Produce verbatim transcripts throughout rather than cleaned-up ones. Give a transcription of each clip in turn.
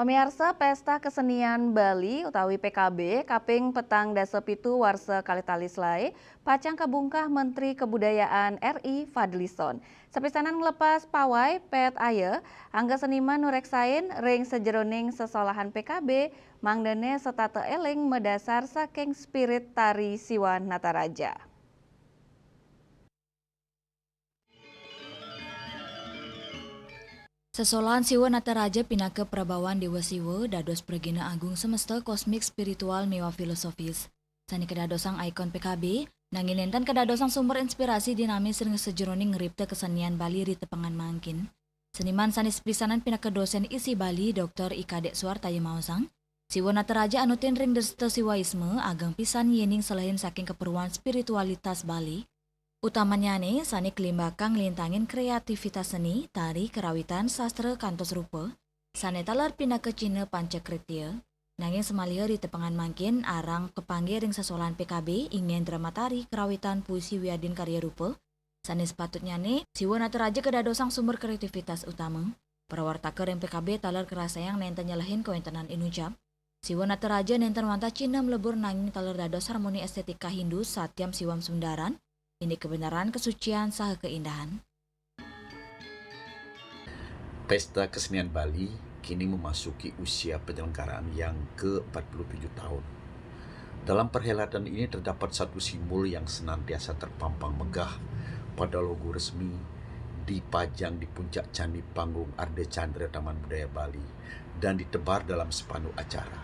Pamiarsa, Pesta Kesenian Bali utawi P K B kaping petang dasa pitu warsa kalih tali selaé pacang kabungkah Menteri Kebudayaan R I Fadlison. Sapisanan nglepas pawai, Pét Aya, angga seniman nureksain ring sajeroning sesolahan P K B, mangdané setata éling madasar saking spirit tari Siwa Nataraja. Sesolahan Siwa Nataraja pinaka prabawan Déwa Siwa dados pragina agung semesta kosmik, spiritual miwah filosofis. Sané kadadosang ikon P K B, nanging nénten kadadosang sumber inspirasi dinamis ring sajeroning ngripta kesenian Bali ri tepengan mangkin. Seniman sané sapisanan pinaka dosén I S I Bali, Doktor I Kadék Suartaya maosang, Siwa Nataraja anutin ring dresta Siwaisme ageng pisan yéning selehin saking keperluan spiritualitas Bali. Utamannyané sané kalimbakang nglintangin kreativitas seni, tari, karawitan, sastra, kantos rupa, sané taler pinaka cihna pancakritya, nanging samaliha ri tepengan mangkin arang kapanggih ring sesolahan P K B, inggih drama tari, karawitan, puisi wiadin karya rupa, sané sapatutnyané Siwa Nataraja kadadosang sumber kreativitas utama. Prawartaka ring P K B taler karasayang nénten nyelehin kawéntenan inucap. Siwa Nataraja nénten wantah cihna mlebur nanging taler dados harmoni estetika Hindu, Satyam Siwam Sundaram, indik kebenaran, kesucian, saha keindahan. Pesta Kesenian Bali kini memasuki usia penyelenggaraan yang ke empat puluh tujuh tahun. Dalam perhelatan ini terdapat satu simbol yang senantiasa terpampang megah pada logo resmi dipajang di puncak Candi Panggung Ardha Candra Taman Budaya Bali dan ditebar dalam spanduk acara.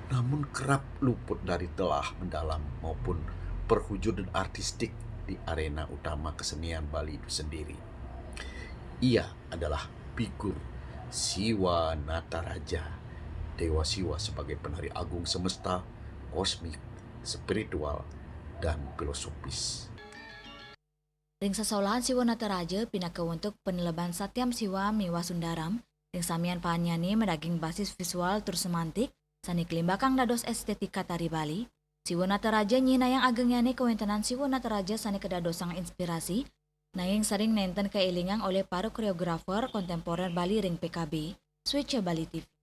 Namun kerap luput dari telah mendalam maupun perwujudan artistik di arena utama kesenian Bali itu sendiri. Ia adalah figur Siwa Nataraja, Dewa Siwa sebagai penari agung semesta, kosmik, spiritual, dan filosofis. Ring sesolahan Siwa Nataraja pinaka wentuk paneleban Satyam Siwa miwah Sundaram, ring samian paannyané madaging basis visual tur semantik, sané kalimbakang dados estetika tari Bali. Siwa Nataraja nyihnayang agengnyané kawéntenan Siwa Nataraja sané kadadosang inspirasi, nanging sering nénten kaélingang olih para koreografer kontemporer Bali ring P K B, Switcha Bali T V.